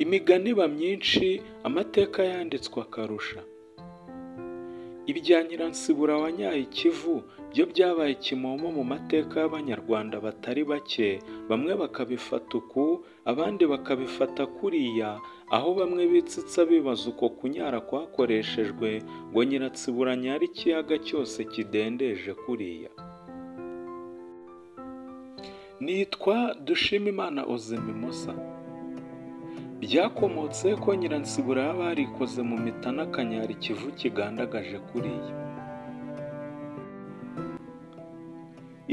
Imigani iba myinshi, amateka yanditswe akarusha. Ibya Nyiransibura wanyaye Ikivu byo byabaye kimomo mu mateka y'Abanyarwanda batari bake, bamwe bakabifata uku, abandi bakabifata kuriya, aho bamwe bitsitsa bibaza uko kunyara kwakoreshejwe ngo Nyiransibura anyare ikiyaga cyose kidendeje kuriya. Nitwa Dushimimana Ozemimosa. Byakomotse ko Nyiransibura yaba yarikoze mu mitana akanyara Ikivu kigandagaje kuriya.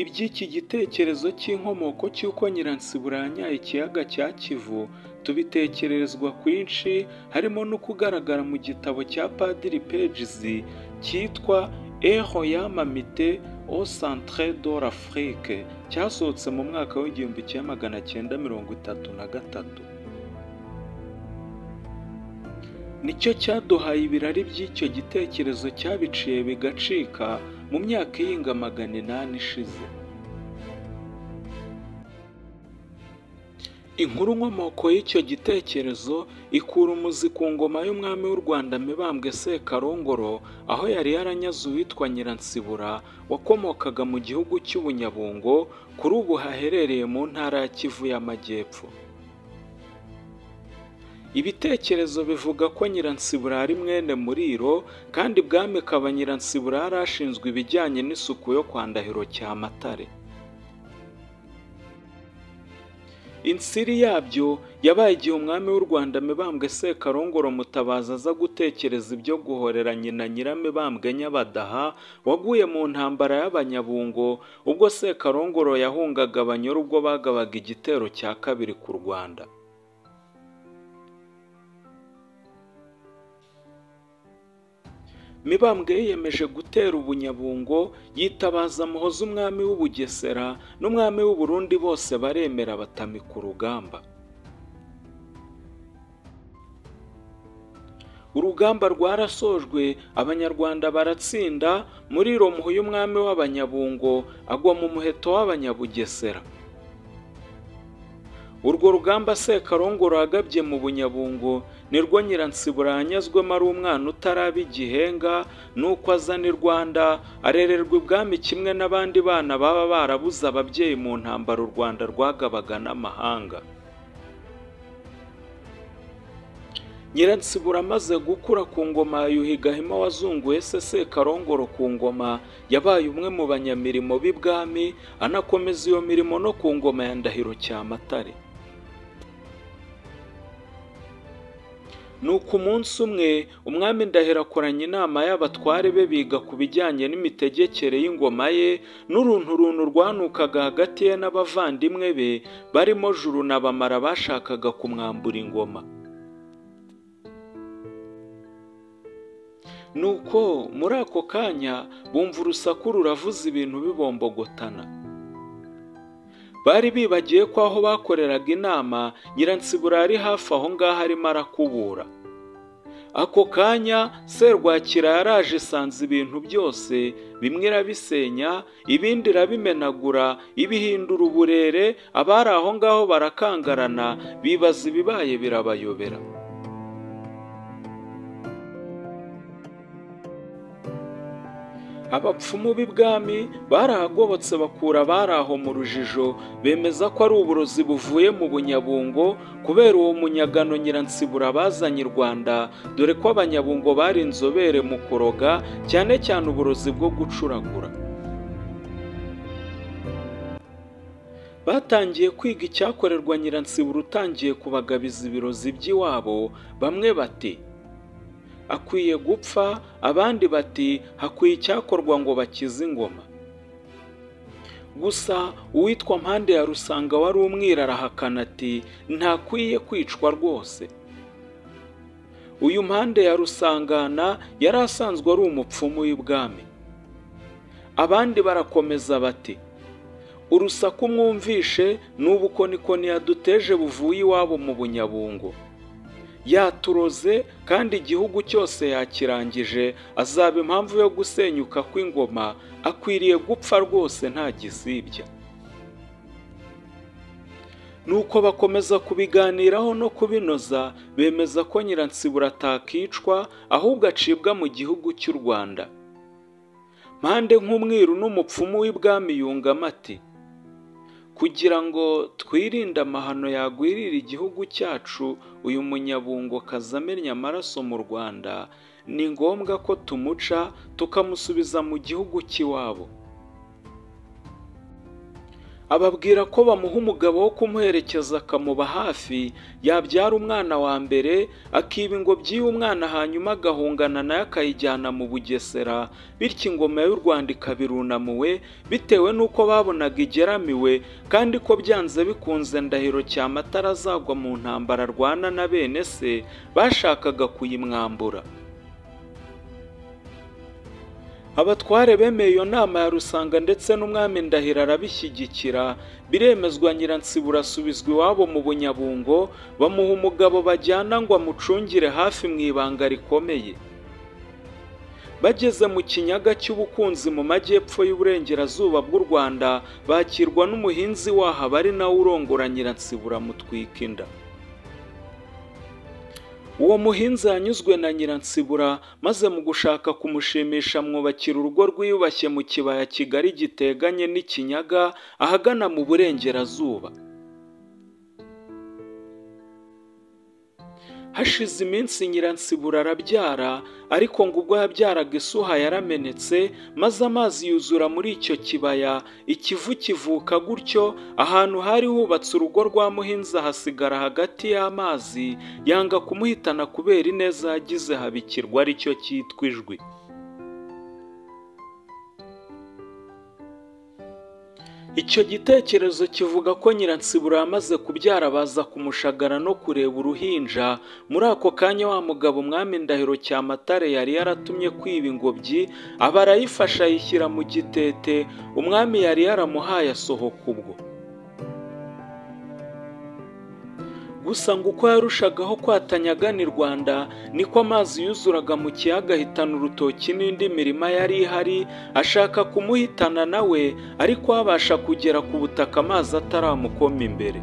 Iby'iki gitekerezo cy'inkomoko cy'uko Nyiransibura yanyaye ikiyaga cya Kivu tubitekererezwa kwinshi, harimo no kugaragara mu gitabo cya Padiri Pejizi cyitwa Royaume au centre de l'Afrique cyasohotse mu mwaka w'1933. Nicyo cyaduhaye ibirari by'icyo gitekerezo cyabiciye bigacika mu myaka ihinga 800 ishize. Inkuru nkomoko y'icyo gitekerezo ikura umuzi ku ngoma y'umwami w'u Rwanda Mibambwe Sekarongoro, aho yari yaranyaze uwitwa Nyiransibura wakomokaga mu gihugu cy'Ubunyabungo, kuri ubu haherereye mu ntara ya Kivu y'Amajyepfo. Ibitekerezo bivuga ko Nyiransibura ari mwene Muriro, kandi ibwami kaba Nyiransibura yari ashinzwe ibijyanye n'isuku yo kwa Ndahiro Cyamatare. Insiri yabyo yabaye igihe umwami w'u Rwanda Mibambwe Sekarongoro Mutabazi aza gutekereza ibyo guhorera nyina Nyiramibambwe Nyabadaha waguye mu ntambara y'Abanyabungo, ubwo Sekarongoro yahungaga Abanyoro ubwo bagabaga igitero cya kabiri ku Rwanda. Mibambwe yiyemeje gutera Ubunyabungo, yitabaza Muhoza umwami w'Ubugesera n'umwami w'Uburundi, bose baremera batamika urugamba. Urugamba rwarasojwe, Abanyarwanda baratsinda, Muriro Muhuye umwami w'Abanyabungo agwa mu muheto w'Abanyabugesera. Urwo rugamba Sekarongoro yagabye mu Bunyabungo nirwo Nyiransibura yanyazwemo ari umwana utaraba igihenga, nuko azana i Rwanda arererwa ibwami kimwe n'abandi bana baba barabuze ababyeyi mu ntambara u Rwanda rwagabaga n'amahanga. Nyiransibura amaze gukura ku ngoma ya Yuhi Gahima wazunguye se Sekarongoro ku ngoma, yabaye umwe mu banyamirimo b'ibwami, anakomeza iyo mirimo no ku ngoma ya Ndahiro Cyamatare. Nuko umunsi umwe umwami Ndahiro akoranya inama y'abatware be biga ku bijyanye n'imitegekere y'ingoma ye n'urunturuntu rwanukaga hagati ye n'abavandimwe be barimo Juru na Bamara bashakaga kumwambura ingoma. Nuko muri ako kanya bumva urusaku ruravuza ibintu bibombogotana. Bari bibagiye ko aho bakoreraga inama Nyiransibura yari hafi aho ngaho arimo arakubura. Ako kanya Serwakira yaraje isanze ibintu byose, bimwe irabisenya, ibindi irabimenagura, ibihindura uburere, abari aho ngaho barakangarana, bibaza ibibaye birabayobera. Abapfumu b'ibwami barahagobotse bakura abari aho mu rujijo, bemeza ko ari uburozi buvuye mu Bunyabungo kubera uwo munyagano Nyiransibura bazanye i Rwanda, dore ko Abanyabungo bari inzobere mu kuroga, cyane cyane uburozi bwo gucuragura. Batangiye kwiga icyakorerwa Nyiransibura utangiye kubagabiza ibirozi by'iwabo, bamwe bati akwiye gupfa, abandi bati hakwiye icyakorwa ngo bakize ingoma. Gusa uwitwa Mpande ya Rusanga wari umwira arahakana ati ntakwiye kwicwa rwose. Uyu Mpande ya Rusangana yari asanzwe ari umupfumu w'ibwami. Abandi barakomeza bati urusaku mwumvishe ni ubukonikoni yaduteje buvuye iwabo mu Bunyabungo, yaturoze kandi igihugu cyose yakirangije, azaba impamvu yo gusenyuka kw'ingoma, akwiriye gupfa rwose nta gisibya. Nuko bakomeza kubiganiraho no kubinoza, bemeza ko Nyiransibura atakicwa ahubwo acibwa mu gihugu cy'u Rwanda. Mpande nk'umwiru n'umupfumu w'ibwami yungamo ati: kugira ngo twirinde amahano yagwirira igihugu cyacu, uyu munyabungo kazamennye amaraso mu Rwanda, ni ngombwa ko tumuca tukamusubiza mu gihugu cy'iwabo. Ababwira ko bamuha umugabo wo kumuherekeza akamuba hafi, yabyara umwana wa mbere akiba ingobyi y'umwana hanyuma agahungana nayo akayijyana mu Bugesera, bityo ingoma y'u Rwanda ikabirunamuwe bitewe n'uko babonaga igeramiwe, kandi ko byanze bikunze Ndahiro Cyamatare azagwa mu ntambara arwana na bene se bashakaga kuyimwambura. Abatware bemeye iyo nama ya Rusanga ndetse n'umwami Ndahiro arabishyigikira, biremezwa. Nyiransibura asubizwa iwabo mu Bunyabungo, bamuha umugabo bajyana ngo amucungire hafi mu ibanga rikomeye. Bageze mu Kinyaga cy'Ubukunzi mu majyepfo y'uburengerazuba bw'u Rwanda, bakirwa n'umuhinzi waho ari nawe urongora Nyiransibura amutwika inda. Uwo muhinzi yanyuzwe na Nyiransibura, maze mu gushaka kumushimisha amwubakira urugo rwiyubashye mu kibaya kigari giteganye n'ikinyaga ahagana mu burengerazuba. Hashize iminsi Nyiransibura arabyara, ariko ngo ubwo yabyaraga isuha yaramenetse, maze amazi yuzura muri icyo kibaya, ikivu kivuka gutyo. Ahantu hari hubatse urugo rwa muhinzi hasigara hagati y'amazi, yanga kumuhitana kubera ineza yagize habikirwa aricyo cyitwa Ijwi. Icyo gitekerezo kivuga ko Nyiransibura yamaze kubyara baza kumushagara no kureba uruhinja. Muri ako kanya wa mugabo umwami Ndahiro Cyamatare yari yaratumye kwiba ingobyi aba arayifasha ayishyira mu gitete umwami yari yaramuhaye asohoka ubwo. Gusa ngo uko yarushagaho kwatanyagana i Rwanda niko amazi yuzuraga mu kiyaga ahitana urutoki n'indi mirima yari ihari, ashaka kumuhitana nawe ariko abasha kugera ku butaka amazi ataramukoma imbere.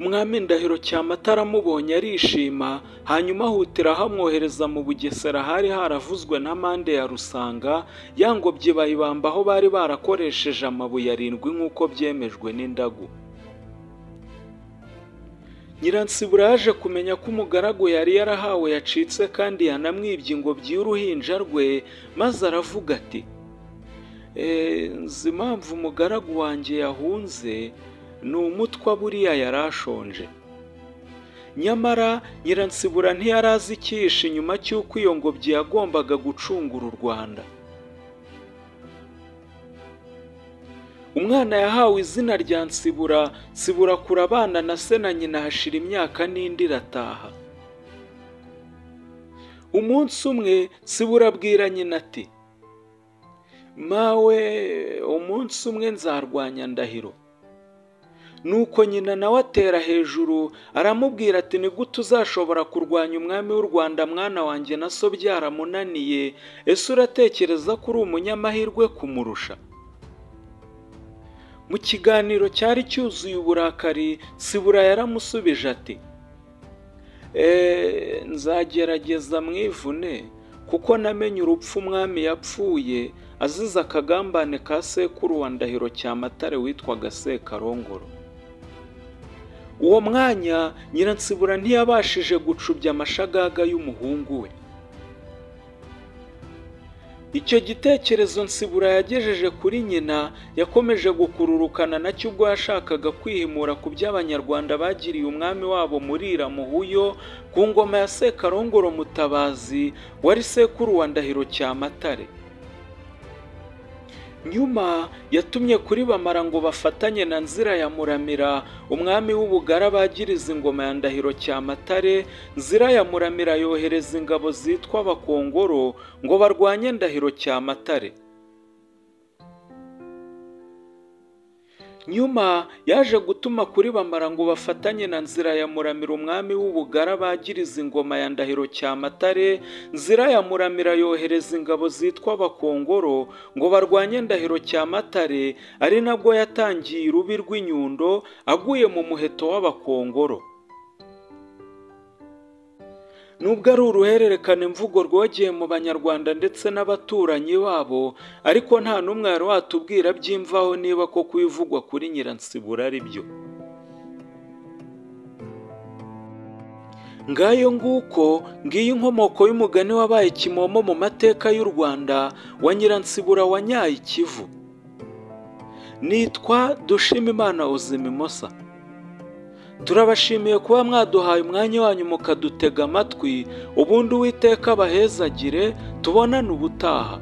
Umwami Ndahiro Cyamatare amubonye arishima, hanyuma ahutira amwohereza mu Bugesera hari haravuzwe na Mpande ya Rusanga, ya ngobyi bayibamba aho bari barakoresheje amabuye arindwi nk'uko byemejwe n'indagu. Nyiransibura yaje kumenya ko umugaragu yari yarahawe yacitse kandi yanamwibye ingobyi y'uruhinja rwe, maze aravuga ati: nzi impamvu umugaragu wanjye yahunze, ni umutwa buriya yarashonje. Nyamara Nyiransibura ntiyari azi icyihishe inyuma cy'uko iyo ngobyi yagombaga gucungura u Rwanda. Umwana yahawe izina rya Nsibura. Nsibura akura abana na se na nyina, hashira imyaka n'indi irataha. Umunsi umwe Nsibura abwira nyina ati: mawe, umunsi umwe nzarwanya Ndahiro. Nuko nyina nawe atera hejuru aramubwira ati: ni gute uzashobora kurwanya umwami w'u Rwanda mwana wanjye na so byaramunaniye? Ese uratekereza ko uri umunyamahirwe kumurusha? Mu kiganiro cyari cyuzuye uburakari, Nsibura yaramusubije ati: nzagerageza mwivune, kuko namenye urupfu umwami yapfuye azize akagambane ka sekuru wa Ndahiro Cyamatare witwaga Sekarongoro. Uwo mwanya Nyiransibura ntiyabashije gucubya amashagaga y'umuhungu we. Icyo gitekerezo Nsibura yagejeje kuri nyina yakomeje gukururukana nacyo ubwo yashakaga kwihimura ku by'Abanyarwanda bagiriye umwami wabo Murira Muhuyo ku ngoma ya Sekarongoro Mutabazi wari sekuru wa Ndahiro Cyamatare. Nyuma yatumye kuri Bamara ngo bafatanye na Nzira ya Muramira umwami w'Ubugara bagiriza ingoma ya Ndahiro Cyamatare. Nzira ya Muramira yohereza ingabo zitwa Abakongoro ngo barwanye Ndahiro Cyamatare. Nyuma yaje gutuma kuri Bamara ngo bafatanye na Nzira ya Muramira umwami w'Ubugara bagiriza ingoma ya Ndahiro Cyamatare. Nzira ya Muramira yohereza ingabo zitwa Abakongoro ngo barwanye Ndahiro Cyamatare, ari nabwo yatangiye urubi rw'inyundo aguye mu muheto w'Abakongoro. Nubwo ari uruhererekane mvugo rwogeye mu Banyarwanda ndetse n'abaturanyi babo, ariko nta n'umwe wari watubwira by'imvaho niba koko ibivugwa kuri Nyiransibura ari byo. Ngayo nguko, ngiyi inkomoko y'umugani wabaye kimomo mu mateka y'u Rwanda wa Nyiransibura wanyaye ikivu. Nitwa Dushimimana Ozimimosa. Turabashimiye kuba mwaduhaye umwanya wanyu mukadutega amatwi, ubundi Uwiteka abahezagire, tubonane ubutaha.